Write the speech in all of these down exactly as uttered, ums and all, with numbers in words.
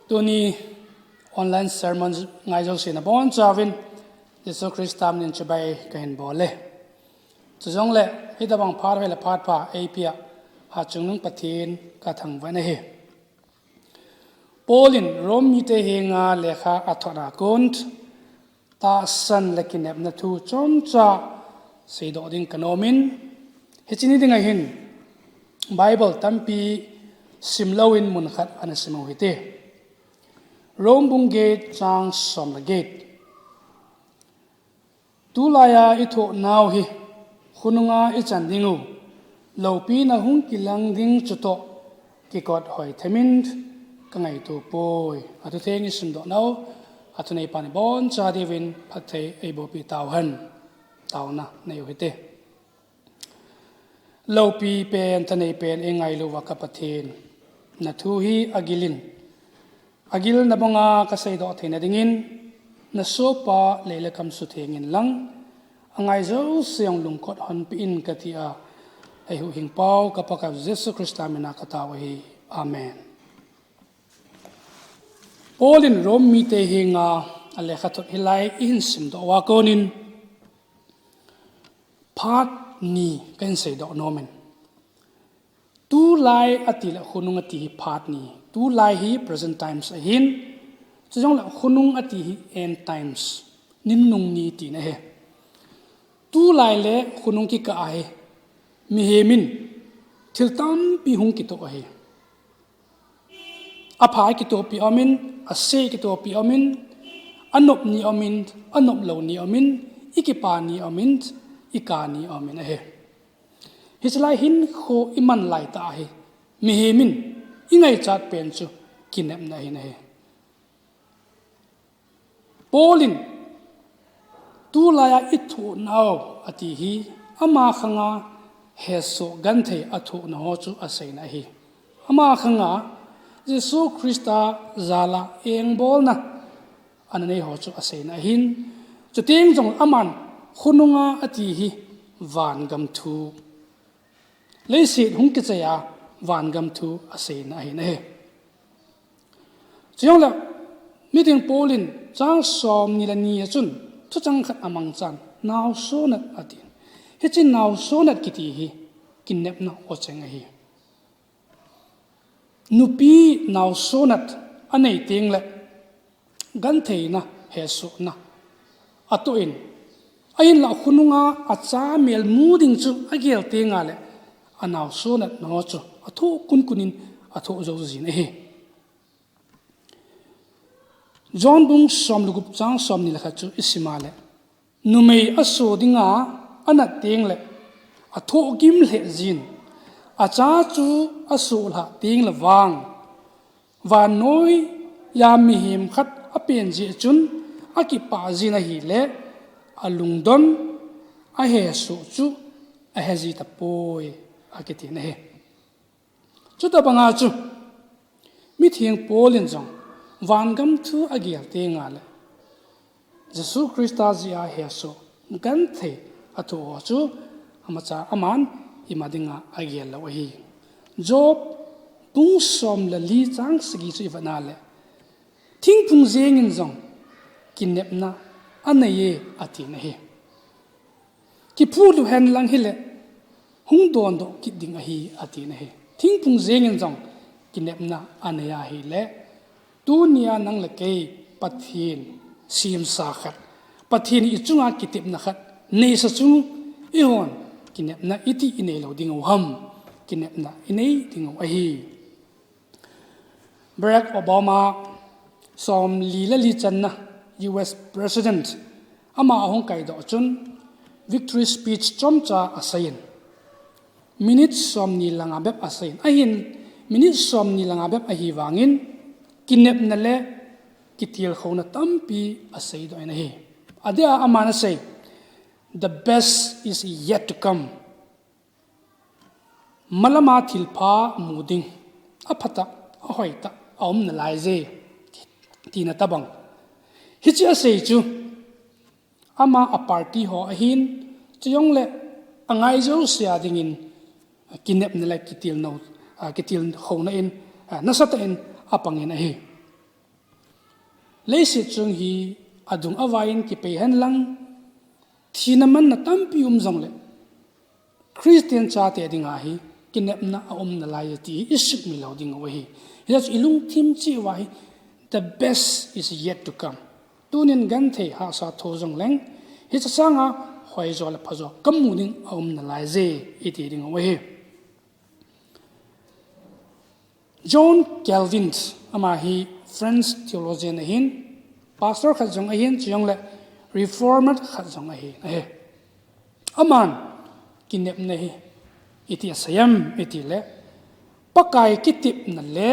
Tuni online sermon ngai jouse nabonchauvin Jesu Christa minin chibai kahin bol e. Chujongle, hitabang phat hoilai phat pha eipia, hatchungnung Pathen kathangvah in ahi. Paul in Rome mite henga lekha athotna a kon, tahsan le kinepna thu chomcha seidoh ding kanom in, hiche ni dinga hin Bible tampi simlouvin mun khat ana simu hite. Rome bung get chang som le get. Tulaiya ithoh nau hi khonunga ichan ding u, loupina hung kilang ding chutoh kikot hoi themin kangaito poi. Athutheng isimdoh nau, athuneipan iboncha diuvin phatthei eiboh peh tauhen. Taona nei u hite. Loupi pen, thanei pen, eingailu uva ka Pathen, nathu hi agil in, agilna banga kaseidoh theina dingin, nasopa lei le kam sutheng in lang, angai jouse jong lungkot honpeh in kati a, eihuhhingpau ka Pakaiyu Jesu Christa mina katao ahi. Amen. Paul in Rome mite henga alekhathot hilai ihin simdoh uva konin, phat ni kahin seidoh nomin. Tulai ati le khonung ati hi phat ni. Tulai hi present times ahin, chujongle khonung ati hi end times, ni nunung ni tina ahi. Tulai le khonung kikah a hi mihemin thil tampi hung kitoh ahi. Apha ikitopi aumin, ase ikitopi aumin, anop ni aumin, anoplou ni aumin, ikipa ni aumin, ika ni aumin ahi. Hichelai hinkho iman laitah a hi mihemin ingaichat pen chu kinepna ahin ahi. Paul in tulaiya ithoh nau ati hi ama khanga hesoh genthei athohna ho chu aseina ahi. Ama khanga Jesu Christa jal'a engbolna ana nei ho chu aseina ahin, chuteng jong aman khonunga ati hi vangam thu, leiset hung kichai a vangam thu aseina ahin ahi. Chujongle, miding Paul in chang somni le ni a chun thuchang khat amangchan, naosonat atin. Hiche naosonat kiti hi kinepna ocheng ahi. Nupi naosonat anei tengle, gentheina, hesohna atoh in, ahinla khonunga acha mel mu ding chu agel tengle, anaosonatna ho chu athoh kunkun in athoh jou jin ahi. John bung som le gup chang somni le khat chu isim a le, numei aso dinga anat tengle, athoh gim lheh jin, acha chu asoh lhah tengle vang, vannoiya mihem khat apen jeh chun akipah jin ahile, alungdon, ahesoh chu ahe ji tapoi, akitin ahi. Chutobanga chu, mitheng Paul in jong vangam thu agel tengle, Jesu Christa jeh a hesoh genthei athoh ho chu amacha aman ima dinga agel lou ahi. Job bung som le li chang sagi chu ivet a le, thingphung jeng in jong kinepna anei e atin ahi. Kiphut lou hen lang hile, hung dondoh kit ding ahi, atin ahi. Thingphung jeng in jong kinepna anei ahile, tunia nang le kei Pathen semsa khat, Pathen ichunga kitepna khat neisa chu, eihon kinepna iti inei lou ding u ham, kinepna inei ding u ahi. Barack Obama, somli le li channa U S President, ama ahung kaidoh chun victory speech chomcha aseiyin, minute somni langa bep aseiyin. Ahin, minute somni langa bep ahi vangin, kinepna le kitilkhouna tampi aseidoh in ahi. Adeh a aman asei, "The best is yet to come." Malama thilpha mu ding, aphatah, ahoitah, aum nalai je, tina tobang. Hiche asei chu, ama a party ho ahin, chujongle angai jousea dingin, kinepna le kitilnou, a, kitilkhouna in, a, nasatah in apangin ahi. Leiset chung hi adung avai in kipei hen lang, thina manna tampi um jongle, Christian chate dinga hi kinepna aum nalai ti hi isukmil lou ding u ahi. Hijeh chun ilungthim cheh uva hi, the best is yet to come. Tunin genthei hahsa tho jongleng, hiche sanga hoijo le phajo kamu ding aum nalai je, iti ding u ahi. John Calvin, ama hi French theologian ahin, pastor khat jong ahin, chujongle reformer khat jong ahin ahi. Aman kinepna hi iti asei em itile, Pakai kitepna le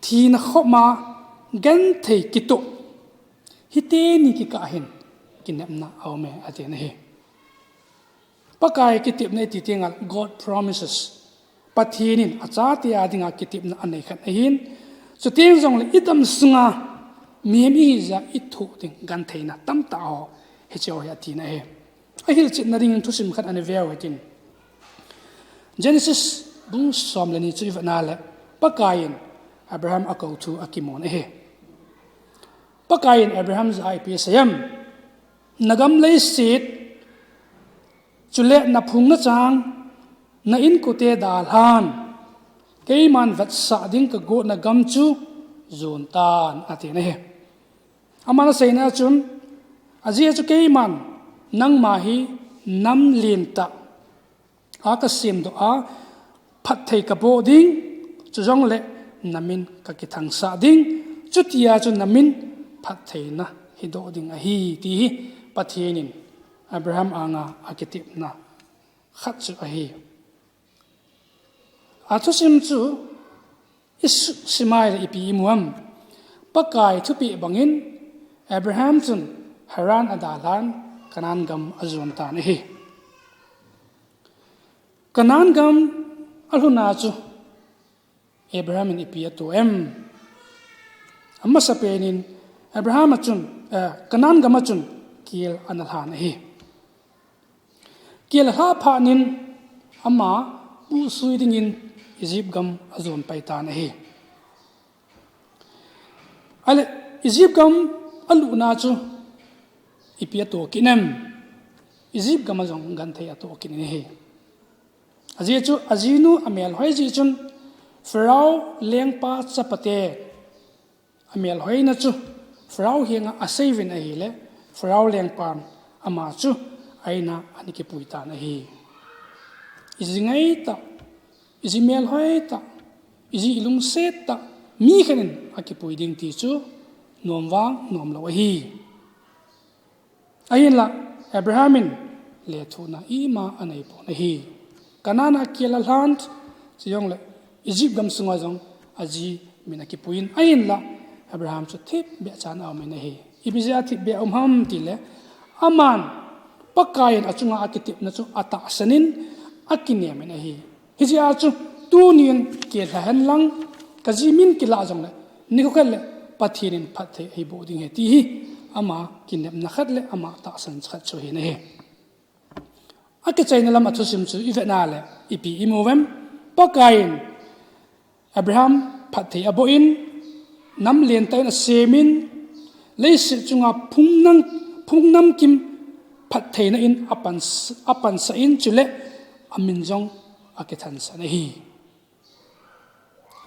thina khopma genthei kitoh, hiteni kikah hin kinepna aume, atin ahi. Pakai kitepna iti tengle God promises. Pathen in achate a dinga kitepna anei khat ahin. Chuteng jongle idam sunga mihem ihi jeh a ithoh ding gentheina tamtah ho hiche ho hi atina ahi. Ahilchetna dingin thusim khat ana veu hitin. Genesis bung som le ni chu ivet nale, Pakai in Abraham akou thu akimun ahi. Pakai in Abraham jeh a ipi asei em? Nagam leiset chule naphung nachang, na inkote dalhan, keiman vetsah ding kagotna gam chu jon tan, atin ahi. Aman aseina chun, ajeh chu keiman nangma hi nam lentah a kasemdoh a, phatthei kaboh ding, chujongle namin kakithangsah ding, chutia chu namin phattheina hidoh ding ahi, ti hi Pathen in Abraham anga akitepna khat chu ahi. Athusim chu isimai le ipi imu em? Pakai thupeh bangin Abraham chun Haran adalhan Canaan gam ajon tan ahi. Canaan gam alhun a chu Abraham in ipi ato em? Amasapen in Abraham a chun, eh, Canaan gam a chun kel ana lhan ahi. Kel alha phat in ama puhsui dingin Egypt gam ajon pai tan ahi. Ahile, Egypt gam alutna chu ipi atoh kit em? Egypt gam a jong genthei atoh kit in ahi. Ajeh chu ajinu amelhoi jeh chun Pharaoh lengpa chapate amelhoina chu Pharaoh henga aseiuvin ahile, Pharaoh lengpan ama chu a-in a ana kipui tan ahi. Iji ngaitah, iji melhoi tah, iji ilungset tah mi khat in akipui ding ti chu nom vang nomlou ahi. Ahinla, Abraham in lethuhna ima aneipon ahi. Canaan a kel alhan, chujongle Egypt gam sunga jong aji min akipuiyin, ahinla Abraham chu thipbeh chan a aumin ahi. Ipi jeh a thipbeh a um ham tile, aman Pakai in achunga akitepna chu atahsan in akinemin ahi. Hijeh a chu tunin kel lha hen lang, kaji min kilah jongle, nikho khat le Pathen in phatthei eiboh ding ahi ti hi ama kinepna khat le ama tahsan khat chu ahi. Akichaina lam a thusim chu ivet nale ipi imu uvem? Pakai in Abraham phatthei aboh in, nam lentah in asemin, leiset chunga phung nam, phung namkim phattheina in apan, apansah in, chule amin jong akithansan ahi.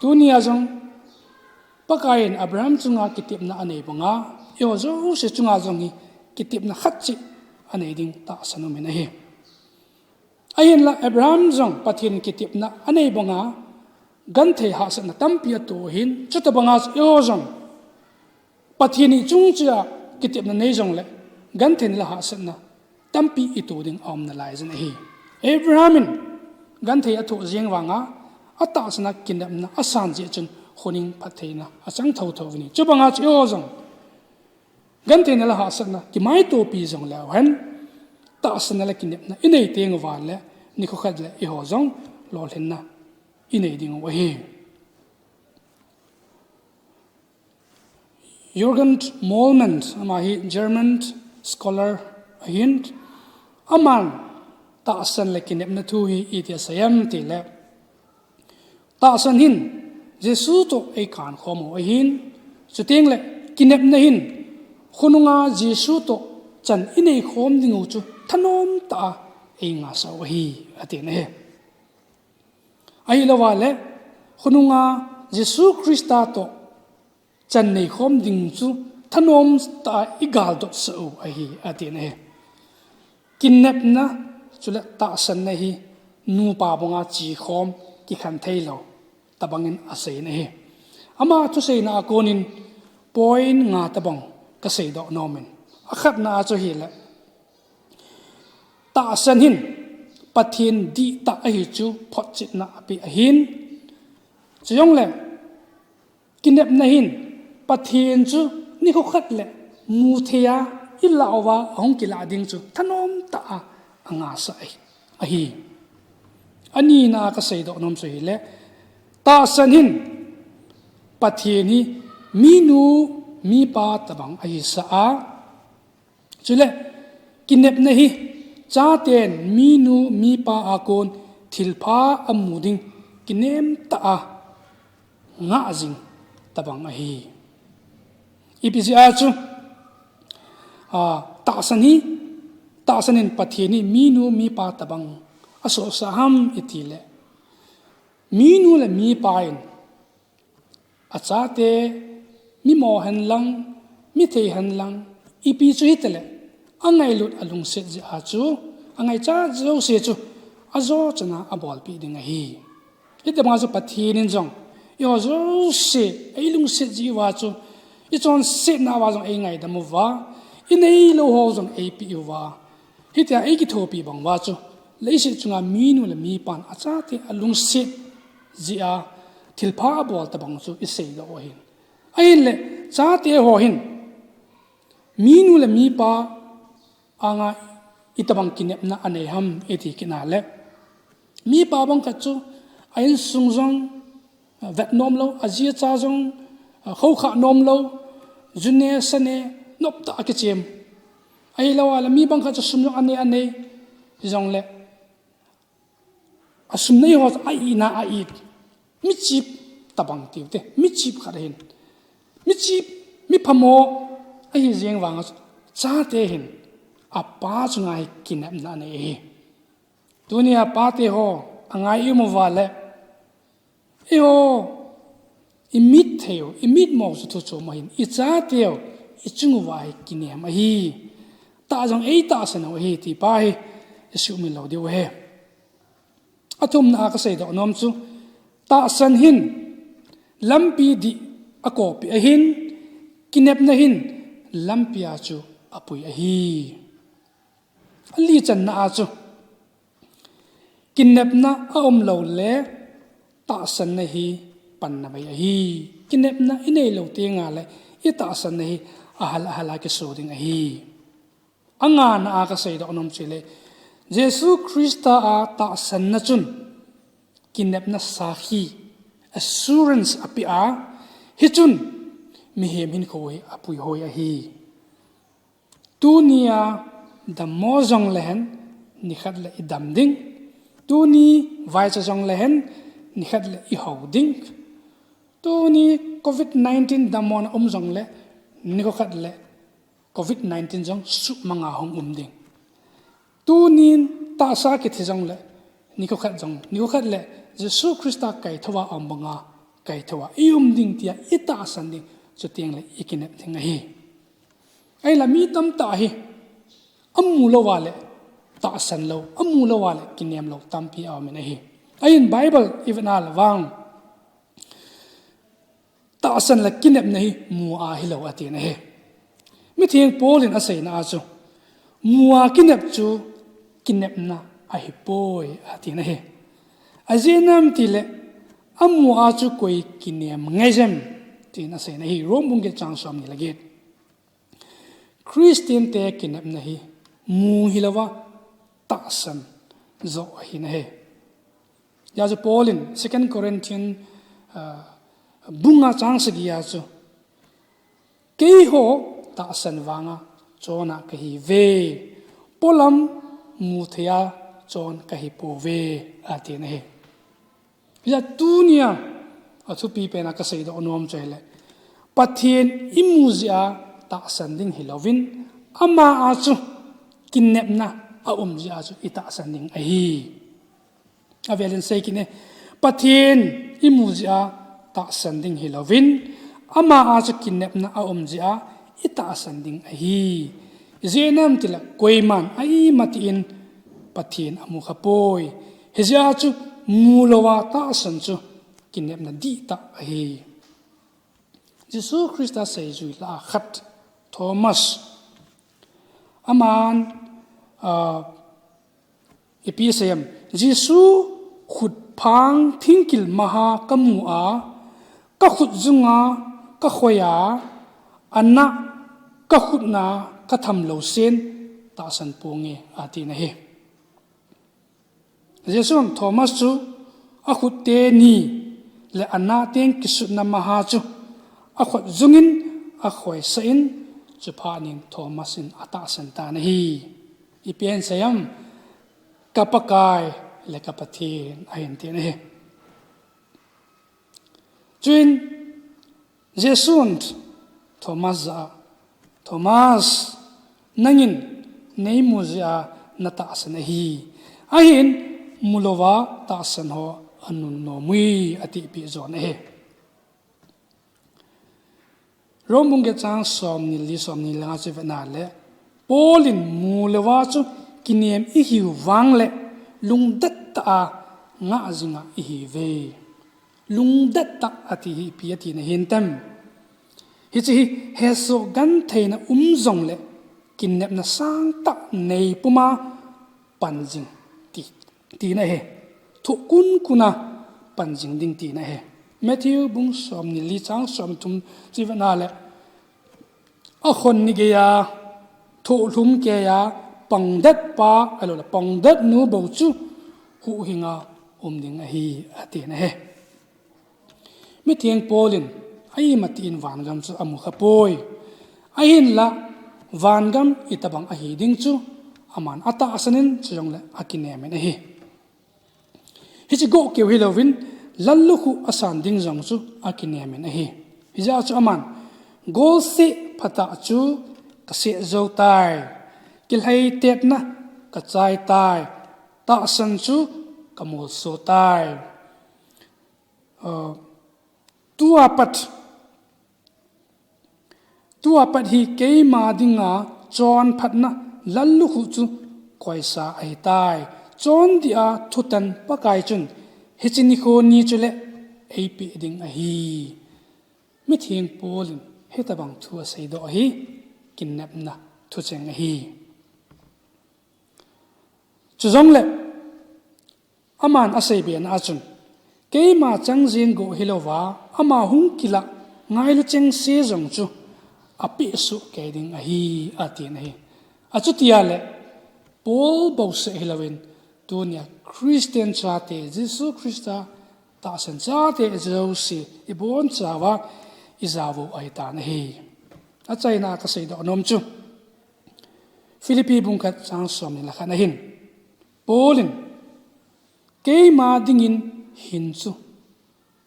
Tunia jong Pakai in Abraham chunga kitepna anei banga, eiho jouse chunga jong hi kitepna khat cheh anei ding tahsan umin ahi. Ahinla Abraham jong Pathen kitepna anei banga, genthei hahsatna tampi atoh ahin, chutobanga chu eiho jong Pathen in ichung cheh a kitepna nei jongle, genthei le hahsatna tampi itoh ding aum nalai jin ahi. Abraham in genthei athoh jeng vanga, atahsan a kinepna asan jeh chun, hunin phattheina achang thotho uvin ahi. Chubanga chu eiho jong genthei le hahsatna kimaitopi jongleu hen, tahsan le kinepna inei teng uva le, nikho khat le eiho jong lolhinna inei ding u ahi. Jürgen Moltmann, ama hi German scholar ahin, aman tahsan le kinepna thu hi iti asei em tile, tahsan hin Jesu toh eikan khom u ahin, chuteng le Kinepna hin khonunga Jesu toh chan inei khom ding u chu thanom tah a eingah sah u ahi, ati na hi. Ahilouva le khonunga Jesu Christa toh chan nei khom ding chu thanom tah a igaldot sah u ahi, ati na hi. Kinepna chule tahsanna hi nupa banga chi khom kikhen thei lou tabangin asei na hi. Ama thuseina a konin point nga tabang kasei doh nomin. Akhatna a chu hile, tahsan hin Pathen dihtah ahi chu photchetna ape ahin. Chujongle, kinepna hin Pathen chu nikho khat le mu thei a ilah uva ahung kilah ding chu thanom tah a angah sah ahi. Anina a kasei doh nom chu hile, tahsan hin Pathen hi minu mipa tabang ahi sah a, chule kinepna hi chaten minu mipa a kon thilpha amu ding kinem tah a ngah jing tabang ahi. Ipi jeh a chu, a, tahsan hi, tahsan in Pathen hi minu mipa tabang asosah ham itile, minu le mipa in achate, mimo henlang, mithei henlang, ipi chu hitale, angailut alungset jeh a chu, angaichat jouse chu ajo chana abolpeh ding ahi. Hitobanga chu Pathen in jong eiho jouse eilungset jeh uva chu, ichonsetna uva jong eingaidam uva, inei lou ho jong eipeh uva, hitia eikithopi bang uva chu, leiset chunga minu le mipan achate alungset jeh a thilpha abol tabang chu isei lou ahin. Ahinle, chate ho hin minu le mipa anga itobang kinepna anei ham iti kit na le, mipa bang khat chu a insung jong vet nom lou, aji acha jong khoukhah nom lou, june sane nop tah a kichem. Ahilouva le mi bang khat chu sum jong anei anei, hijongle asum nei ho chu a-itna a-it, michip tabang tiu te, michip khat ahin. Michip, miphamo ahi jeng vanga chu, chate hin apa chunga hi kinepna anei ahi. Tunia pate ho angai i um uva le, eiho imit thei u, imitmo u chu thu chom ahin, ichateu ichung uva hi kinem ahi. Tah jong eitahsan u ahi ti pa hi isuhmil lou diu ahi. Athumna a kasei doh nom chu, tahsan hin lampi dih akopi ahin, kinepna hin lampia chu apui ahi. Alichanna a chu, kinepna aum lou le tahsanna hi panna bei ahi. Kinepna inei lou tengle itahsanna hi ahal ahal a kiso ding ahi. Angana a kasei doh nom chu hile, Jesu Christa a tahsanna chun kinepna sakhi, assurance, apeh a, hichun mihem hinkho hi apuihoi ahi. Tunia dammo jongle hen, nikhat le idam ding. Tuni vaicha jongle hen, nikhat le ihou ding. Tuni covid nineteen dammona um jongle, nikho khat le covid nineteen jong suhmanga hung um ding. Tunin tahsa kithi jongle, nikho khat jong, nikho khat le Jesu Christa kaithouva aum banga kaithouva i um ding tia itahsan ding, chutengle ikinep ding ahi. Ahinla mi tamtah hi amu louva le tahsan lou, amu louva le kinem lou tampi aumin ahi. Ahin Bible ivetna le vang, tahsan le kinepna hi mu a hilou atina ahi. Mitheng Paul in aseina a chu, mu a kinep chu kinepna ahipoi atina ahi. Ajeh inem itile, amu a chu koi kinem ngai jem, tin aseina ahi. Rome bung get chang somni le get. Christian te kinepna hi mu hilouva tahsan joh ahina ahi. Hijeh a chu Paul in Second Corinthian, ah, bung nga chang sagi a chu, keiho tahsan vanga chona kahiuve, polam mutheia chon kahipouve, atina ahi. Hijeh a tunia athupi pena kasei doh nom chu ahile, Pathen imu jeh a tahsan ding hilouvin, ama a chu kinepna aum jeh a chu itahsan ding ahi. Avelin sei kit e, Pathen imu jeh a tahsan ding hilouvin, ama a chu kinepna aum jeh a itahsan ding ahi. Ijeh inem itile koiman a imatin Pathen amu khapoi. Hijeh a chu mulouva tahsan chu kinepna dihtah ahi. Jesu Christa seijui lah a khat, Thomas, aman, ah, ipi asei em, Jesu khutphang thingkil maha kamu a, kakhut jung a kakhoi a, ana kakhut na katham lou sen tahsan ponge, atin ahi. Jesun Thomas chu akhut teni le ana teng kisutna maha chu akhut jungin akhoisah in, chuphat in Thomas in atahsan tan ahi. Ipi asei em, ka Pakai le ka Pathen, ahin tin ahi. Chuin Jesun Thomas jah a, Thomas, nangin neimu jeh a natahsan ahi. Ahin mulouva tahsan ho anunnom ui, atipeh jon ahi. Rom bung get chang somni le li, somni le nga chu ivet na le, Paul in mulouva chu kinem ihiu vang le lungdet tah a ngah jing a ihiuve. Lungdet tah ati hi ipi atina hintem? Hiche hi hesoh gentheina um jongle kinepna sangtah nei puma pan jing ti, tina ahi. Thoh kunkun a pan jing ding tina ahi. Matthew bung somni le li chang somthum chu ivet na le, akhon ni geiya, thohlhum keiya, pangdet pa, ahilouleh pangdet nu bou chu huhhing a um ding ahi, atina ahi. Mitheng Paul in a imatin vangam chu amu khapoi. Ahinlah vangam itobang ahi ding chu aman atahsan in, chujongle akinem in ahi. Hiche gou keu hilouvin lallukhuh asan ding jong chu akinem in ahi. Hijeh a chu aman, golseh phatah chu kaseh jou tai, kilheitetna kachai tai, tahsan chu kamolso tai. Ah, tua pat, tua pat hi keima dinga chonphatna lallukhuh chu koisa ahitai. Chondih a thutan Pakai chun hiche nikho ni chule eipeh ding ahi. Mitheng Paul in hitobang thu aseidoh ahi, kinepna thucheng ahi. Chujongle, aman aseibe na a chun, keima chang jeng gou hilouva, ama hung kilah ngailu chengse jong chu apeh soh kei ding ahi, atin ahi. Achuti ahile, Paul bouseh hilouvin, tunia Christian chate, Jesu Christa tahsan chate jouse, ibonchauva, ijao u ahitan ahi. Achaina a kaseidoh nom chu, Philippi bung khat chang somni le khat na hin, Paul in, keima dingin hin chu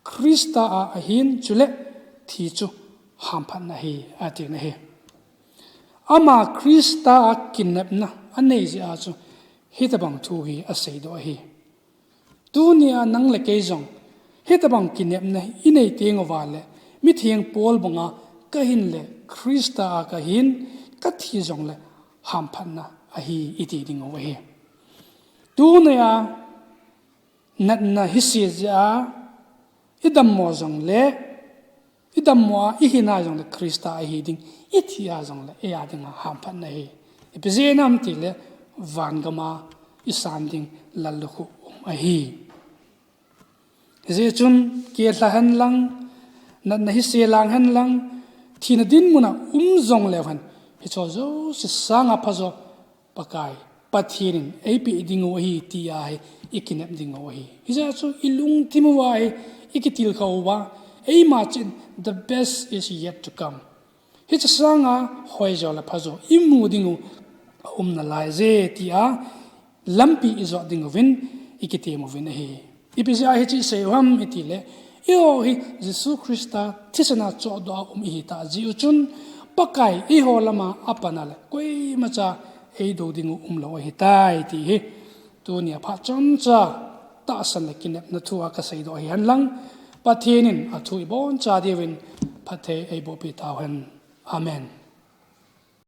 Christa a ahin, chule thi chu hamphatna ahi, atina ahi. Ama Christa a kinepna anei jeh a chu hitobang thu hi aseidoh ahi. Tunia nang le kei jong hitobang kinepna inei teng uva le, mitheng Paul banga kahin le Christa a kahin, kathi jongle hamphatna ahi iti ding u ahi. Tunia natna hise jeh a idammo jongle, idammo a ihina jongle Christa ahi ding, ithi a jongle eia dinga hamphatna ahi. Ipi jeh inem itile vangam a isan ding lallukhuh um ahi. Hijeh chun kelha hen lang, natna hise lang hen lang, thina dinmun a um jongleu hen, hicheho jouse sanga phajo Pakai, Pathen in eipeh ding u ahi tia hi ikinep ding u ahi. Hijeh chun ilungthim uva hi, ikitilkhou uva, eima chun the best is yet to come. Hiche sanga hoijo le phajo imu ding u aum nalai je tia lampi ijot ding uvin ikitem uvin ahi. Ipi jeh a hiche isei u ham itile, Eiho hi Jesu Christa thisana chohdoh a um ihi tah jeh u chun, Pakai eiho lama apan a le koimacha eido ding u umlou ahitai ti hi tunia phat chomcha tahsan le kinepna thu a kaseidoh ahi henlang, Pathen in athu iboncha diuvin phatthei eiboh peh tauhen. Amen.